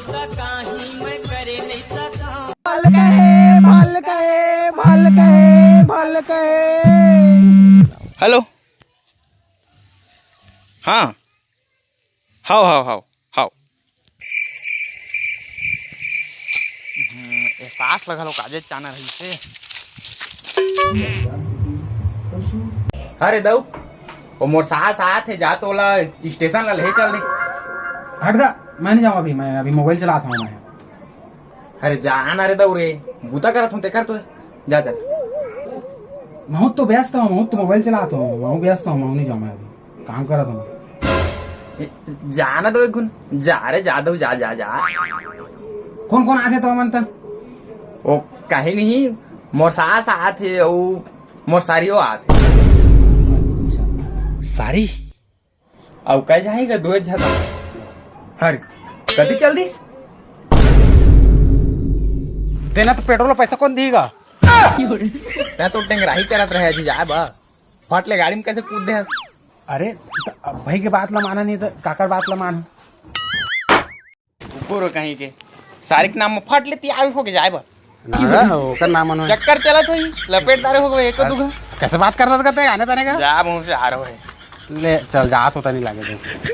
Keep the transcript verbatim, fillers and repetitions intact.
भल कहे, भल कहे, भल कहे, भल कहे। हेलो। हाँ। हाव, हाव, हाव, हाव। हम्म, एहसास लगल हो, काजे चाना रही से। अरे दऊ, ओ मोर सास आत हे, जा तो ओला स्टेशन ला ले चल दे। हट गा, मैं नहीं जाऊँ अभी, मैं अभी मोबाइल चलात हूँ मैं। अरे जा ना रे दऊ रे, बूता करत हूँ, ते कर तो। जा, जा, जा। महूँ तो व्यस्त हूँ, महूँ तो मोबाइल चलात हूँ, महूँ व्यस्त हूँ, महूँ नहीं जाऊँ मैं अभी, काम करत हूँ। ए, जा ना दऊ एक घुन, जा रे, जा दऊ, जा, जा, जा। कौन कौन आथे तो मन त? ओ, कहीं नहीं, मोर सास आत हे, अउ मोर सारियो आत हे। अच्छा। सारी? अउ कह जाएगा दो झन। हर, कति चल दिस? देना तो पेट्रोल पैसा कौन दीगा? तैं तो टेंगराही करत रहे अजी जाए बा। फट ले गाड़ी में कैसे कूद दे हस? अरे, त अब भाई के बात ला माना नहीं तो काकर बात ला मान? कुकुर हो कहीं के। सारी के नाम में फट ले तैयार होके जाए बा। ना, ओकर नाम मनो। चक्कर चलत होई, लपेट दारे हो गए, एको दुगो। कैसे बात करता था कहते आने ताने का? जा मुंह से आ रहा है। ले, चल, जा तो तनी लागे दे।